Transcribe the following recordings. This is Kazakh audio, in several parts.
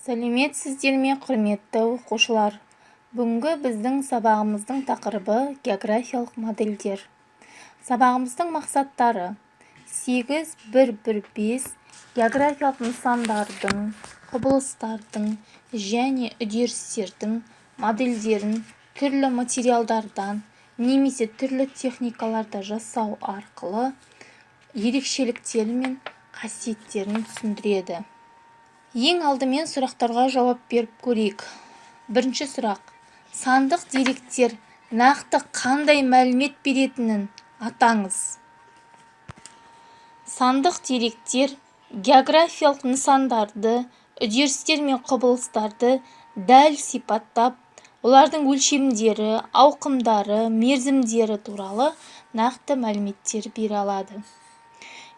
Сәлеметсіздер ме, құрметті оқушылар! Бүгінгі біздің сабағымыздың тақырыбы – географиялық модельдер. Сабағымыздың мақсаттары: 8.1.1.5 Географиялық нысандардың, құбылыстардың және үдерістердің модельдерін түрлі материалдардан немесе түрлі техникаларда жасау арқылы ерекшеліктері мен қасиеттерін түсіндіреді. Ең алдымен сұрақтарға жауап беріп көрейік. Бірінші сұрақ: сандық деректер нақты қандай мәлімет беретінін атаңыз. Сандық деректер географиялық нысандарды, үдерістер мен құбылыстарды дәл сипаттап, олардың өлшемдері, ауқымдары, мерзімдері туралы нақты мәліметтер бере алады.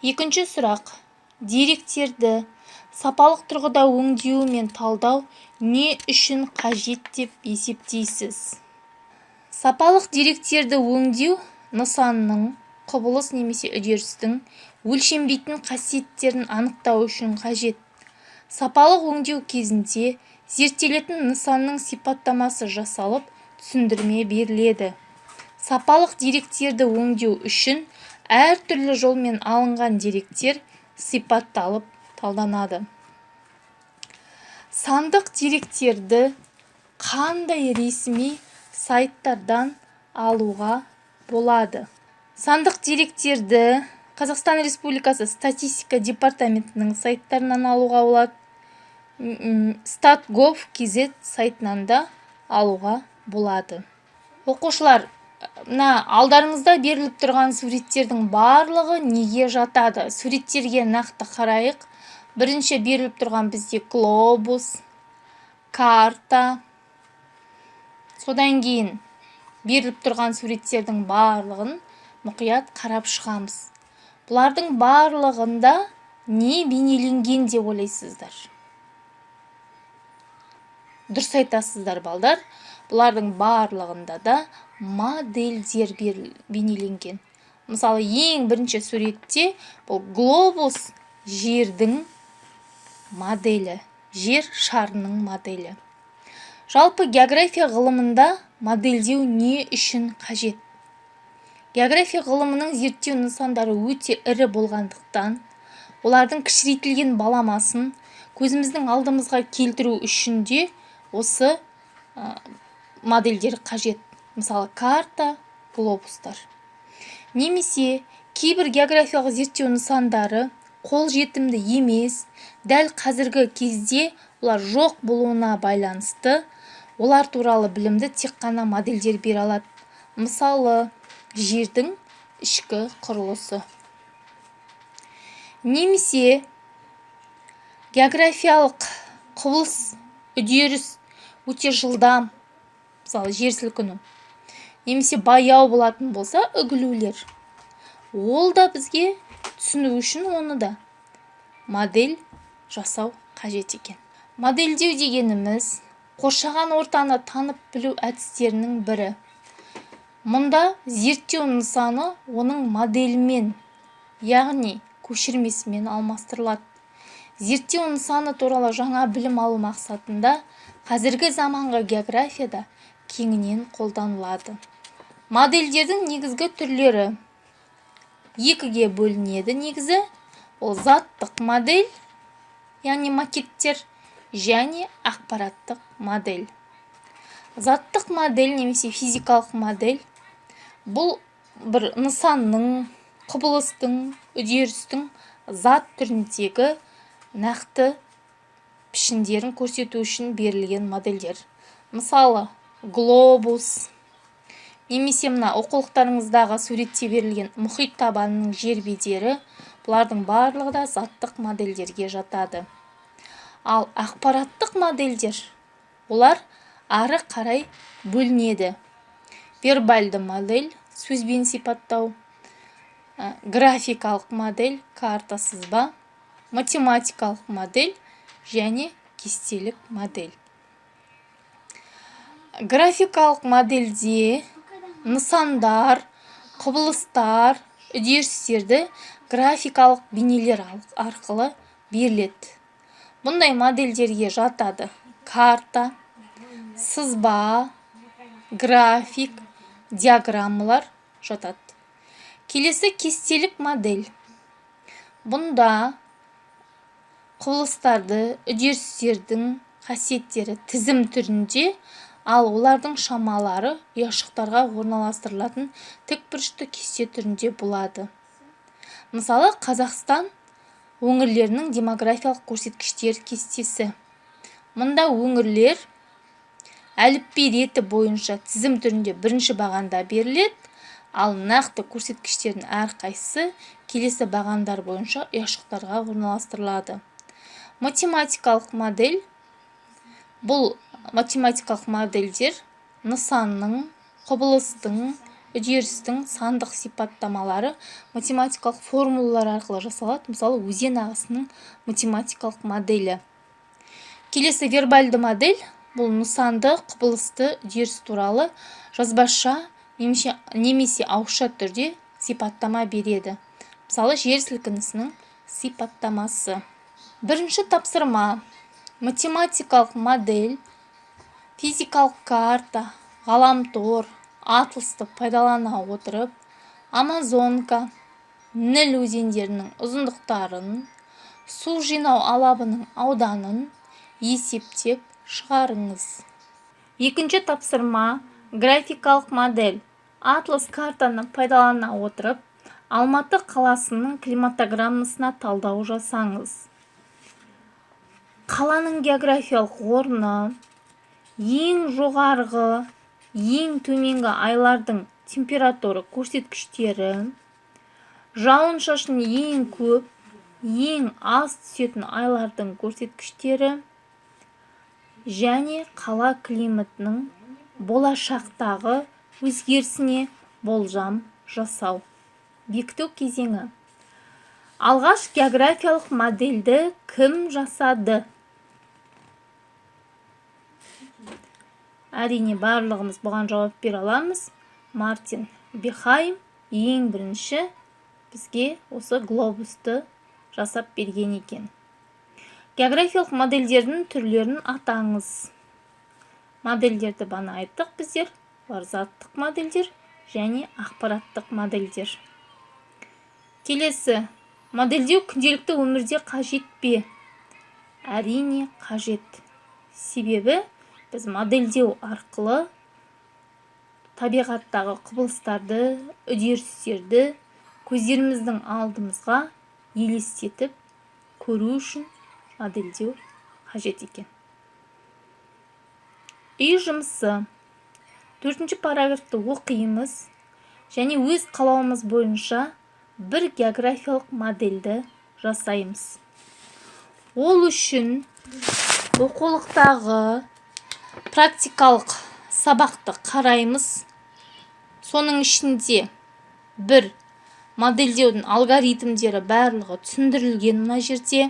Екінші сұрақ: деректерді сапалық тұрғыда өңдеу мен талдау не үшін қажет деп есептейсіз? Сапалық деректерді өңдеу нысанның, құбылыс немесе үдерістің өлшенбейтін қасиеттерін анықтау үшін қажет. Сапалық өңдеу кезінде зерттелетін нысанның сипаттамасы жасалып, түсіндірме беріледі. Сапалық деректерді өңдеу үшін әртүрлі жолмен алынған деректер сипатталып, талданады. Сандық деректерді қандай ресми сайттардан алуға болады? Сандық деректерді Қазақстан Республикасы Статистика департаментінің сайттарынан алуға болады, stat.gov.kz сайтынан да алуға болады. Оқушылар, мына алдарыңызда беріліп тұрған суреттердің барлығы неге жатады? Суреттерге нақты қарайық. Бірінші беріліп тұрған бізде глобус, карта. Содан кейін беріліп тұрған суреттердің барлығын мұқият қарап шығамыз. Бұлардың барлығында не бейнеленген деп ойлайсыздар? Дұрыс айтасыздар, балдар, бұлардың барлығында да модельдер бейнеленген. Мысалы, ең бірінші суретте бұл глобус, жердің моделі, жер шарының моделі. Жалпы, география ғылымында модельдеу не үшін қажет? География ғылымының зерттеу нысандары өте ірі болғандықтан, олардың кішірейтілген баламасын көзіміздің алдымызға келтіру үшін де осы модельдер қажет. Мысалы, карта, глобустар. Немесе кейбір географиялық зерттеу нысандары қолжетімді емес, дәл қазіргі кезде олар жоқ болуына байланысты, олар туралы білімді тек қана модельдер бере алады. Мысалы, жердің ішкі құрылысы. Немесе географиялық құбылыс, үдеріс өте жылдам, мысалы, жер сілкіну, немесе баяу болатын болса, үгілулер, ол да бізге түсіну үшін оны да модель жасау қажет екен. Модельдеу дегеніміз – қоршаған ортаны танып білу әдістерінің бірі. Мұнда зерттеу нысаны оның моделімен, яғни көшірмесімен алмастырылады. Зерттеу нысаны туралы жаңа білім алу мақсатында қазіргі заманғы географияда кеңінен қолданылады. Модельдердің негізгі түрлері екіге бөлінеді негізі: ол заттық модель, яғни макеттер, және ақпараттық модель. Заттық модель немесе физикалық модель – бұл бір нысанның, құбылыстың, үдерістің зат түріндегі нақты пішіндерін көрсету үшін берілген модельдер. Мысалы, глобус немесе мына оқулықтарыңыздағы суретте берілген мұхит табанының жер бедері. Бұлардың барлығы да заттық модельдерге жатады. Ал ақпараттық модельдер, олар ары қарай бөлінеді: вербальды модель, сөзбен сипаттау, графикалық модель, карта, сызба, математикалық модель және кестелік модель. Графикалық модельде нысандар, құбылыстар, үдерістерді графикалық бейнелер арқылы беріледі. Бұндай модельдерге жатады карта, сызба, график, диаграммалар жатады. Келесі кестелік модель. Бұнда құбылыстарды, үдерістердің қасиеттері тізім түрінде, ал олардың шамалары ұяшықтарға орналастырылатын тікбұрышты кесте түрінде болады. Мысалы, Қазақстан өңірлерінің демографиялық көрсеткіштер кестесі. Мұнда өңірлер әліпби реті бойынша тізім түрінде бірінші бағанда беріледі, ал нақты көрсеткіштердің әрқайсысы келесі бағандар бойынша ұяшықтарға орналастырылады. Математикалық модель. Бұл математикалық модельдер нысанның, құбылыстың, үдерістің сандық сипаттамалары математикалық формулалар арқылы жасалады. Мысалы, өзен ағысының математикалық моделі. Келесі вербальды модель. Бұл нысанды, құбылысты, үдеріс туралы жазбаша немесе ауызша түрде сипаттама береді. Мысалы, жер сілкінісінің сипаттамасы. Бірінші тапсырма. Математикалық модель, физикалық карта, ғаламтор, атласты пайдалана отырып, Амазонка, Ніл өзендерінің ұзындықтарын, су жинау алабының ауданын есептеп шығарыңыз. Екінші тапсырма. Графикалық модель. Атлас картаны пайдалана отырып, Алматы қаласының климатограммасына талдау жасаңыз. Қаланың географиялық орны, ең жоғарғы, ең төменгі айлардың температура көрсеткіштері, жауын-шашын ең көп, ең аз түсетін айлардың көрсеткіштері және қала климатының болашақтағы өзгерісіне болжам жасау. Бекіту кезеңі. Алғаш географиялық модельді кім жасады? Әрине, барлығымыз бұған жауап бере аламыз. Мартин Бехайм ең бірінші бізге осы глобусты жасап берген екен. Географиялық модельдердің түрлерін атаңыз. Модельдерді бана айттық біздер. Олар заттық модельдер және ақпараттық модельдер. Келесі, модельдеу күнделікті өмірде қажет пе? Әрине қажет. Себебі біз модельдеу арқылы табиғаттағы құбылыстарды, үдерістерді көздеріміздің алдымызға елестетіп көру үшін модельдеу қажет екен. Үй жұмысы. 4-ші параграфты оқимыз және өз қалауымыз бойынша бір географиялық модельді жасаймыз. Ол үшін оқулықтағы практикалық сабақты қараймыз. Соның ішінде бір модельдеудің алгоритмдері барлығы түсіндірілген мына жерде.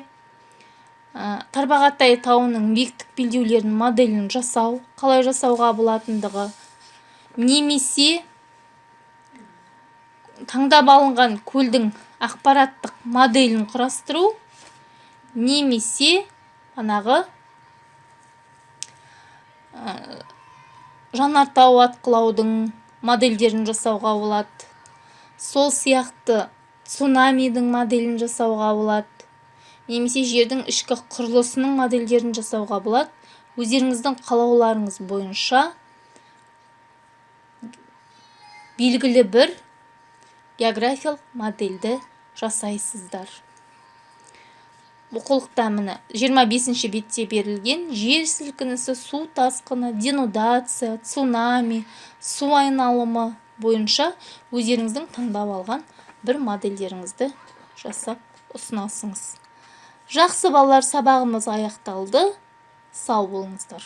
Тарбағатай тауының биіктік белдеулерінің моделін жасау, қалай жасауға болатындығы, немесе таңдап алынған көлдің ақпараттық моделін құрастыру, немесе анағы жанартау атқылаудың модельдерін жасауға болады. Сол сияқты цунамидің моделін жасауға болады, немесе жердің ішкі құрылысының модельдерін жасауға болады. Өздеріңіздің қалауларыңыз бойынша белгілі бір географиялық модельді жасайсыздар. Оқулықта міне 25-ші бетте берілген жер сілкінісі, су тасқыны, денудация, цунами, су айналымы бойынша өздеріңіздің таңдап алған бір модельдеріңізді жасап ұсынасыңыз. Жақсы балалар, сабағымыз аяқталды. Сау болыңыздар.